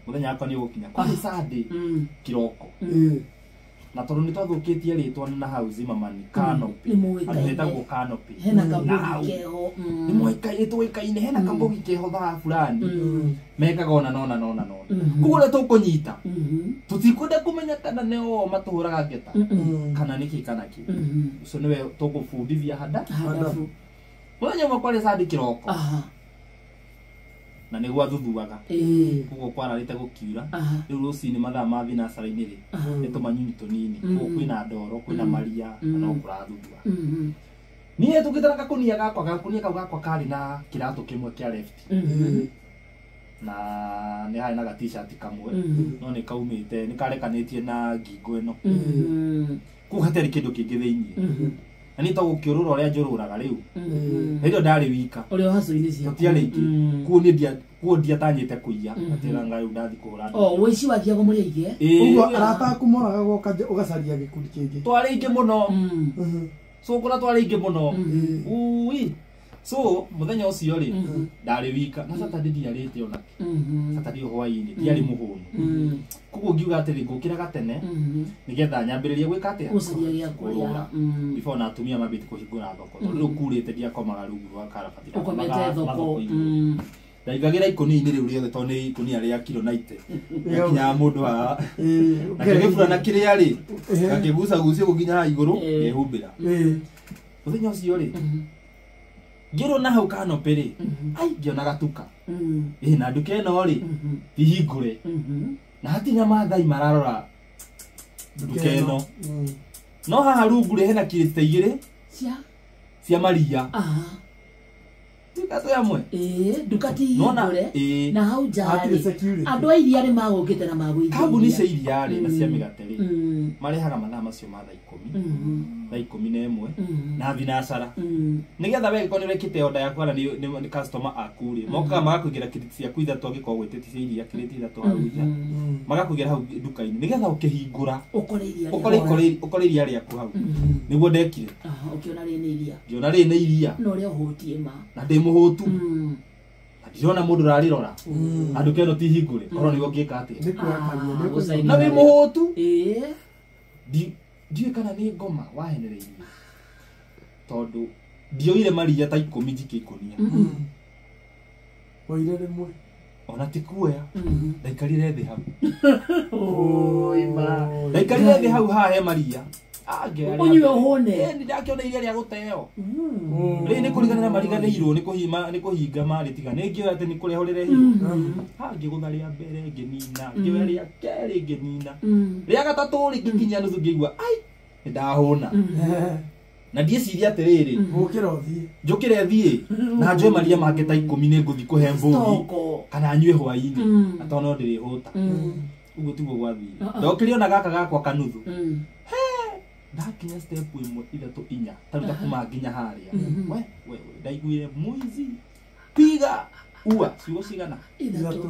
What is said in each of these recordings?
Mũthenya wakwa nĩ ũgũkinya kwarĩ Sunday kĩroko na tondũ nĩ twathũkĩtie rĩtwa na hau Zimmerman Canopy. Nĩ mũĩkaine. Handũ hetagwo Canopy. Hena Na kambũri hau. keho. Nĩ moĩkaine, tũĩkaine, hena kambũgi keho thaa fulani mekaga ona nona nona nona. Koguo ũrĩa tũkũnyita tũtikwenda kũmenya kana nĩ o matũhũraga ngeta kana nĩkĩ kana kĩ. Ũcio nĩwe tũkũbundithia handa. Hadafu. Mũthenya ũmwe kwarĩ Sunday kĩroko Aha. na nĩ gwathuthuaga. Koguo kwararĩte gũkiura. Rĩu rũcinĩ mathaa ma thinacara-inĩ rĩ, nĩ tũmanyunyu tũnini. Koguo kwĩna ndoro, kwĩna maria, na no kũrathuthua. Niĩ tũkĩte na gakũnia gakwa, gakũnia kau gakwa karĩ na kĩratũ kĩmwe kĩa left. Na nĩ harĩ na ga t-shirt kamwe, no nĩ kaumĩte, nĩ karekanĩtie na ngingo ĩno. Koguo hatarĩ kĩndũ kĩngĩ thĩiniĩ. Na niĩ to gũkĩũrũra ũrĩa njũrũraga rĩu. Hĩndĩ ĩyo ndarĩ wika. Ũrĩa haco-inĩ ciaku. Tũtiarĩ aingĩ. Koguo niĩ koguo ndiatanyĩte kũiya. Atĩra Ngai rĩu ndathiĩ kũhũra andũ. Oh, ũici wathiagwo mũrĩ aingĩ? Ĩĩ. Ũguo arata aku moraga goka ũgacaria gĩkundi kĩngĩ. Twarĩ aingĩ mũno. So kũrĩa twarĩ aingĩ mũno. Ui. So mũthenya ũcio rĩ, ndarĩ wika. Na Saturday ndiarĩte ona kĩ. Saturday hwaĩ-inĩ ndiarĩ mũhũnu. Koguo ngiuga atĩrĩ, ngũkĩra gatene nĩgetha nyambĩrĩrie gwĩka atĩa? Gũcaria gĩa kũrĩa. Kũrũra. Before na atumia mambĩtie kũhingũra thoko. Tondũ rĩu kurĩte ndiakomaga rungu rwa karabati. Ũkomete Ndakomaga thoko. mathoko-inĩ. Ndaigagĩra ikũnia-inĩ rĩu rĩothe tondũ nĩ ikũnia rĩa kiro 90. Gakinyaga mũndũ haha. Nakĩo gĩburana kĩrĩa rĩ, gakĩgucagucia ũguo nginya haha igũrũ, ngehumbĩra. Mũthenya ũcio rĩ, ngĩrwo na hau canopy rĩ, ai ngĩona gatuka. Ĩ na nduka ĩno rĩ, ti hingũre. Na hatirĩ na Maathai mararora nduka ĩno. No haha rungu rĩ, hena kirĩti ta igĩrĩ Cia? cia maria. Aha. Nduka twĩ amwe. Ĩĩ, nduka ti Nona, hingũre. ĩĩ. Na hau nja Hatirĩ rĩ, security. andũ a iria nĩ magũkĩte na magũithia Kambuni iria. cia iria rĩ na cia mĩgate rĩ, marehaga mathaa macio ma thaa ikũmi, thaa 11 na thinacara. Nĩgetha we angĩkorwo nĩ ũrekĩte order yaku kana nĩ customer aku rĩ, mokaga magakũigĩra kirĩti ciaku ithatũ angĩkorwo gwĩtĩtie cia iria kirĩti ithatũ hau nja. Magakũigĩra hau nduka-inĩ nĩgetha ũkĩhingũra Ũkore iria rĩaku. ũkore iria rĩaku hau. Nĩguo ndekire. Aha, ũkĩona rĩ nĩ iria. Ngĩona rĩ nĩ iria. Na ũrĩa ũhũtiĩ ma. Na ndĩ mũhũtu. Na ndirona mũndũ ũrarĩrora. Na nduka ĩno ti hingũre. Korwo nĩguo ngĩka atĩa. Nĩ kuoya karia, nĩ Gũcaina. Na wĩ mũhũtu. Ĩĩ. Ndiũĩ kana nĩ ngoma wahenereirie. Tondũ ndioire maria ta 10 njikie ikũnia. Oire rĩmwe. Ona ti kuoya. Ndaikarire thĩ hau. Oi ma. Ndaikarire thĩ hau haha he maria. Ah, ngĩoya rĩa Ũnyue mbere. ũhũne. Ĩ, nĩ ndakĩona iria rĩa gũteo. Rĩu nĩ kũriganĩra mariganĩirwo, nĩ kũhinga marĩtiga. Nĩ ngĩoya atĩ nĩ kũrehwo rĩrehirwo. Ha, ngĩgũtha rĩa mbere ngĩnina, ngĩoya rĩa kerĩ ngĩnina. Rĩa gatatũ rĩ, ngĩkinya nuthu ngĩigua, ai, nĩ ndahũna. Na ndiĩciria atĩrĩrĩ, Ũkĩra ũthiĩ. njũkĩre thiĩ na njoe maria mangĩ ta 10 nĩ ngũthiĩ kũhe mbũri Stoko. kana nyue hwaĩ-inĩ. Na tondũ no ndĩrĩhũta. Ũguo tiguo gwathire. Ndokĩria ona gaka gakwa kanuthu. Ndakinya step ĩmwe ithatũ inya, ta rĩu ta kuma nginya harĩa. We, we, we, ndaiguire mwizi piga ua, ciugo cigana? Ithatũ.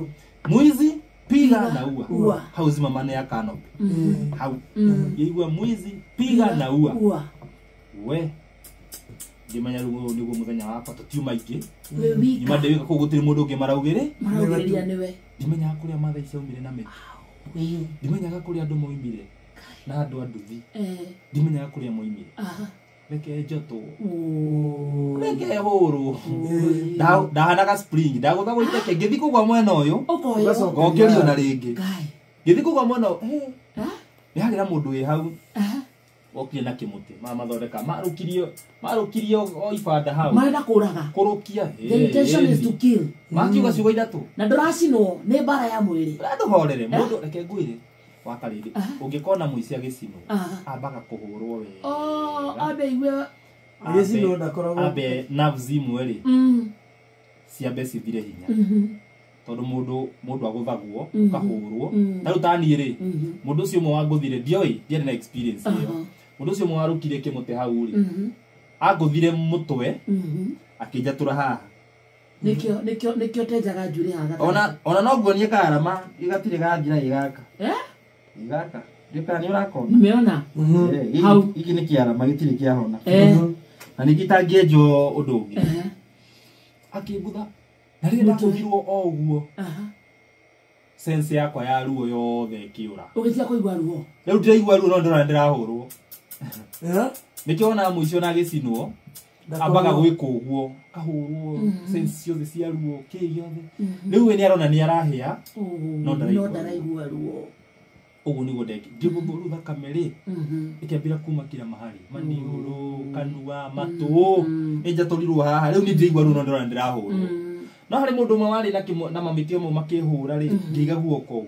Mwizi piga na ua. Ua. Hau Zimmerman ya canopy. Hau. Ngĩigua mwizi piga na ua. Ua. We. Ngĩmenya rĩu ũyũ nĩguo mũthenya wakwa, tũtiuma aingĩ. Wĩ wika. Nyuma ndĩ wika, koguo gũtirĩ mũndũ ũngĩ maraugĩrĩ. Maraugĩrĩria nĩwe. Ndimenyaga kũrĩa Maathai ciaumire na mĩtĩ. Ndimenyaga kũrĩa andũ moimire na andũ a nduthi. Ndimenyaga kũrĩa moimire. Reke njotwo. Reke hũrwo. Ndahanaga spring, ndagũtha gũiteke, ngĩthiĩ kũgwa mwena ũyũ, Ũkoywo. Ũgacoka. ngokĩrio na rĩngĩ. Ngai. Ngĩthiĩ kũgwa mwena ũyũ, nĩ harĩ na mũndũ wĩ hau. Aha. Okire na kĩmũtĩ, mamathondeka, marũkirie o ibanda hau. Marenda kũraga. Kũrũkia. The intention is to kill. Makiuga ciugo ithatũ. Na ndũracinwo nĩ mbara ya mwĩrĩ. Ndũhorere, mũndũ reke ngwĩre. Wakarĩndĩ. Ũngĩkona mũici agĩcinwo, ambaga kũhũrwo wega. Oh, ambe igue. Agĩcinwo ndakoragwo. Ambe nerves imwe rĩ, ciambe cithire hinya. Tondũ mũndũ agũthagwo, ũkahũrwo. Ta rĩu ta niĩ rĩ, mũndũ ũcio ũmwe wangũthire, ndioĩ, ndiarĩ na experience ĩyo. Mũndũ ũcio ũmwe warũkire kĩmũtĩ hau rĩ, angũthire mũtwe, akĩnjatũra haha. Nĩkĩo tenjaga njuĩrĩ haha gatagatĩ. Ona no nguonie karama, gatirĩ gathira ĩ gaka. Ĩ gaka. Ndiũĩ kana nĩ ũrakona. Nimeona. Hau. Gĩkĩ nĩ kĩarama, gĩtirĩ kĩahona. Na ningĩ itangĩenjwo ũndũ ũngĩ. Akĩngũtha. Na rĩrĩa ndagũthirwo o ũguo. Sense yakwa ya ruo yothe ĩkĩũra. Ũgĩtiga kũigua ruo. Rĩu ndĩraigua ruo no ndĩrona ndĩrahũrwo. Nĩkĩo wonaga mũici ona agĩcinwo ambaga gwĩka ũguo kahũrwo sense ciothe cia ruo kĩ gĩothe. Rĩu we nĩarona nĩarahĩa no ndaraigua ruo. Ũguo nĩguo ndekire. Ngĩgũthwo rĩu thakame rĩ ĩkĩambĩra kuma kila mahali, maniũrũ, kanua, matũ, nĩnjatũrirwo haha. Rĩu niĩ ndĩraigua ruo no ndĩrona ndĩrahũrwo. No harĩ mũndũ ũmwe warĩ na mamĩtĩ ũmwe makĩhũra rĩ, ngĩiga guoko ũguo.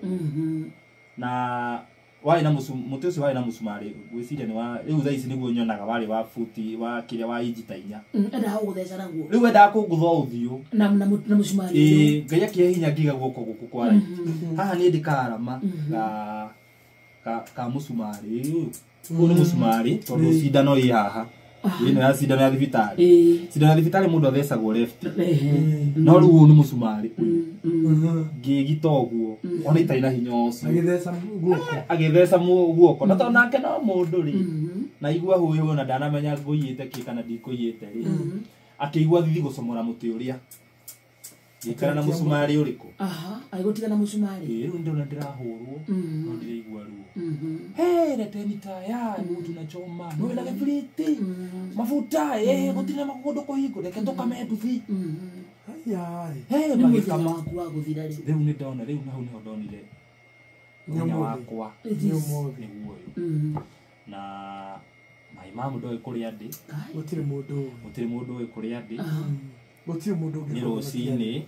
Na warĩ na mũtĩ ũcio warĩ na mũcumarĩ, ngwĩciria nĩ wa rĩu thaa ici nĩguo nyonaga warĩ wa futi wa kĩrĩa wa inji ta 4. Endaga gũgũtheca naguo. Rĩu endaga kũngũtha ũthiũ. Na mũcumarĩ. Ĩĩ, Ngai akĩhe hinya ngĩiga guoko gũkũ kwa right. Haha niĩ ndĩkarama ka mũcumarĩ. Ũyũ nĩ mũcumarĩ tondũ cindano ĩ haha. Ĩno ya cindano ya thibitarĩ. Cindano ya thibitarĩ mũndũ athecagwo left. No rĩu ũyũ nĩ mũcumarĩ. Ngĩgita ũguo ona itarĩ na hinya ũcio. Agĩtheca guoko. Agĩtheca guoko. Na tondũ nake no mũndũ rĩ. Na igua hũĩ ona ndanamenya ngũiyĩte kĩ kana ndikũiyĩte rĩ. Akĩigua thithi gũcomora mũtĩ ũrĩa. Ngĩikara na mũcumarĩ ũrĩkũ? Aha, agĩgũtiga na mũcumarĩ. Ĩĩ, rĩu ndĩrona ndĩrahũrwo no ndĩraigua ruo. Hey, leteni taya, mũtu na choma, nĩ wĩna gĩbiriti, mafuta, gũtirĩ na kũndũ kũhingu, reke tũkame nduthi. Hey, Nĩ mũthenya magĩkama. waku wa gũthira rĩu. Rĩu nĩ ndona, rĩu hau nĩho ndonire mũthenya wakwa nĩguo ũyũ. Na my mom ndoĩ kũrĩa ndĩ. Gũtirĩ mũndũ ũĩ. Gũtirĩ mũndũ ũĩ kũrĩa ndĩ. Gũtirĩ mũndũ ũngĩ. Nĩ rũcinĩ.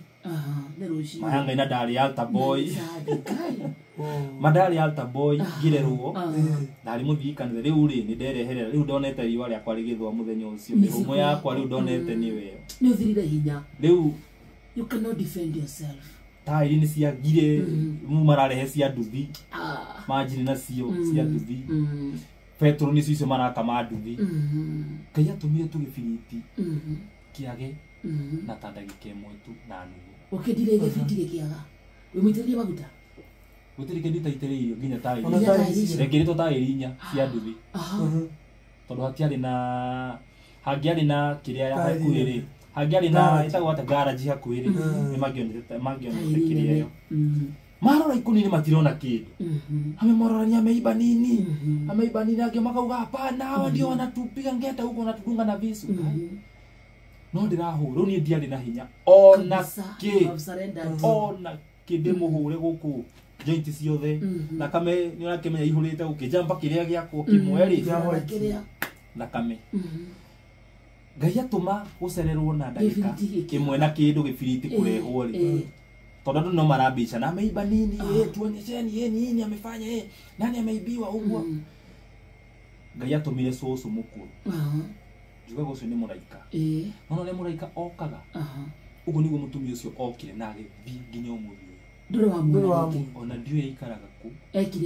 Nĩ rũcinĩ. Mahanga ina ndarĩ altar boy. Ma ndarĩ altar boy ngĩrerwo. Ndarĩ mũthii kanitha. Rĩu rĩ nĩ ndereherera. Rĩu ndonete riũa rĩakwa rĩgĩthũa mũthenya ũcio. Mĩhũmũ yakwa rĩu ndonete nĩwe ĩyo. Nĩ ũthirire hinya. Rĩu you cannot defend yourself. Tairi nĩ ciagire, mu mararehe cia nduthi. Manjini nacio cia nduthi. Petrol nĩcio icio marakama nduthi. Ngai atũmire tu gĩbiriti kĩage na ta ndagĩka ĩmwe tu na nuthu. Ũkĩndire gĩbiriti gĩkĩaga. Wĩmũitĩrĩrie maguta? Gũtirĩ kĩndũ itaitĩrĩirio nginya taĩri. Ona taĩri icio. Rekĩrĩtwo taĩri 4 cia nduthi. Tondũ hatiarĩ na hangĩarĩ na kĩrĩa hakuhĩ rĩ. Hangĩarĩ na ĩtagwo atĩa garage hakuhĩ rĩ. Nĩ mangĩonete kĩrĩa ĩyo. Marora ikũni-inĩ matirona kĩndũ. Amemororania ameiba nini. Ameiba nini angĩ makauga hapana, hawa ndio wanatupiga ngeta huko wanatudunga na visu. No ndĩrahũrwo niĩ ndiarĩ na hinya ona kĩ. Ona kĩ ndĩmũhũre gũkũ joint ciothe. Thakame nĩ ũrakĩmenya ihũrĩte gũkĩjamba kĩrĩa gĩakwo kĩmwe rĩ. Thakame. Ngai atũma gũcererwo na ndagĩka kĩmwe na kĩndũ gĩbiriti kũrehwo rĩ. Tondũ andũ no marambicana ameiba nini, tuonyesheni nini amefanya, nani ameibiwa ũguo. Ngai atũmire cũcũ mũkũrũ. Njugaga ũcio nĩ mũraika. Nona ũrĩa mũraika okaga. Ũguo nĩguo mũtumia ũcio okire na agĩthiĩ nginya ũmũthĩ ũyũ. Ndũrĩ wamuona rĩngĩ. Ona ndiũĩ aikaraga kũ.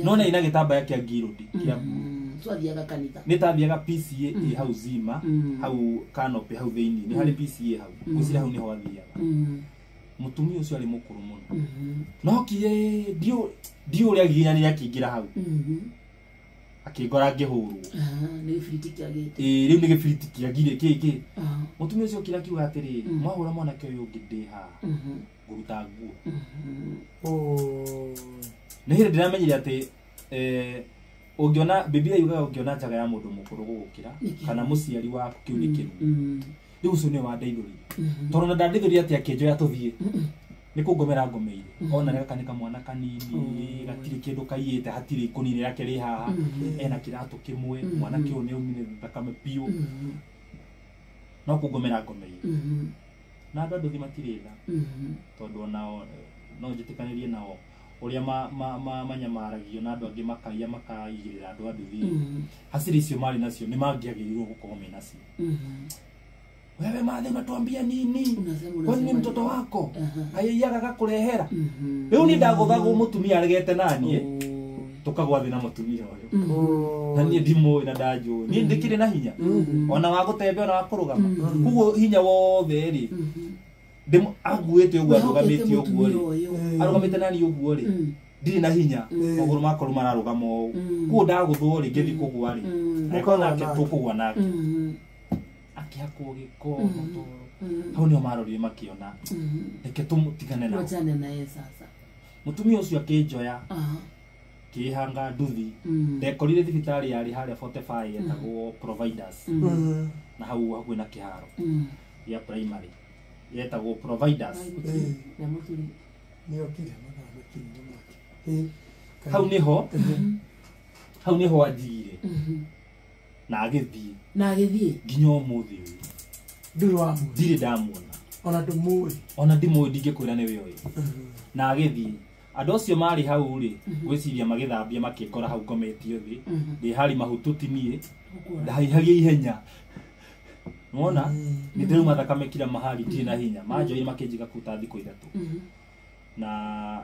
No nĩ na gĩtambaya kĩa ngirũndi kĩa blue. So athiaga kanitha. Nĩ ta athiaga PCA ĩ hau Zima, hau Canopy hau thĩinĩ. Nĩ harĩ PCA hau. Ngwĩciria hau nĩho athiaga. Mũtumia ũcio arĩ mũkũrũ mũno. No kire ndiũ ũrĩa agiginyanire akĩingĩra hau. Akĩngora ngĩhũrwo. Nĩ gĩbiriti kĩagĩte. Ĩĩ, rĩu nĩ gĩbiriti kĩagire kĩ. Mũtumia ũcio okire akiuga atĩrĩ, mwahũra mwanake ũyũ ũngĩ ndĩ haha. Ngũruta nguo. Nĩ hĩndĩ ndĩramenyire atĩ ũngĩona Biblia yugaga ũngĩona njaga ya mũndũ mũkũrũ gũgũkĩra kana mũciari waku kĩu nĩ kĩrumi. Rĩu ũcio nĩwe wandeithũrire. Tondũ ona ndandeithũrire atĩ akĩnjoya tũthiĩ. Nĩ kũngomera ngomeire. Ona gaka nĩ kamwana kanini, gatirĩ kĩndũ kaiyĩte, hatirĩ ikũnia rĩake rĩ haha. Ena kĩratũ kĩmwe, mwanake ũyũ nĩ aumire thakame biũ. No kũngomera ngomeire. Na andũ a nduthi matirĩ tha. Tondũ onao no njĩtĩkanĩrie nao ũrĩa manyamaragio na andũ angĩ makaiya makaigĩrĩra andũ a nduthi. Hasira icio marĩ nacio nĩ mangĩagĩrĩirwo gũkorwo menacio. Wewe mathe unatuambia nini? Kwani ni mtoto wako? Aiyaga gakurehera. Rĩu ni ndagũthagwo mũtumia aregete naniĩ. Tũkagwa thĩ na mũtumia ũyũ. Na niĩ ndimũĩ na ndanjũĩ. Niĩ ndĩkĩrĩ na hinya. Ona wa gũtembea ona wa kũrũgama. Koguo hinya wothe rĩ. Anguĩte ũguo arũgamĩte ũguo rĩ. Arũgamĩte naniĩ ũguo rĩ. Ndirĩ na hinya. Magũrũ makwa rĩu mararũgama ũũ. Koguo ndagũthwo rĩ ngĩthiĩ kũgwa rĩ. Nake tũkũgwa nake. Akĩhakwo gĩko mũtoro. Hau nĩho marorire makĩona. Reke tũmũtigane nao. Tuachane naye sasa. Mutumia ucio akinjoya kihanga nduthi. Ndekorire thibitari yari haria 45 yetagwo Providers, na hau hakuhĩ na kĩharo gĩa primary yetagwo Providers. Na mũthuri nĩokire mathaa makinya make. Hau niho anjigire na agĩthiĩ. Na agĩthiĩ nginya ũmũthĩ ũyũ. Ndũrĩ wamũĩ? Ndirĩ ndamuona. Ona ndũmũĩ? Ona ndimũĩ, ndingĩkwĩra nĩwe ũyũ. Na agĩthiĩ. Andũ acio marĩ hau rĩ, ngwĩciria magĩthambia makĩngora hau ngometio thĩ, ndĩ hari mahututi niĩ, ndahaihagia ihenya, nĩwona nĩ ndĩrauma thakame kila mahali, ndirĩ na hinya. Manjoire makĩnjiga kũu ta thikũ 3, na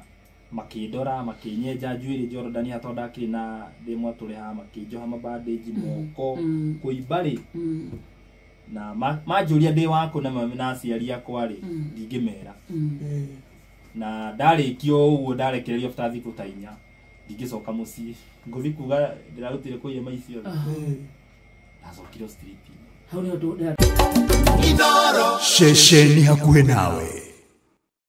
makĩndora, makĩnyenja njuĩrĩ Jordan tondũ ndakĩrĩ na ndĩ mwatũre haha, makĩnjoha mabandĩnji moko kũimba rĩ, na manjũria ndĩ wakũ na aciari akwa rĩ, ndingĩmera. Na ndarĩkio ũguo ndarekererio after thikũ ta 4, ndingĩcoka mũciĩ, ngũthiĩ kuga ndĩrarutire kũ irema icio. Ndacokire street-inĩ. Hau nĩho Ceceni hakuhĩ nawe.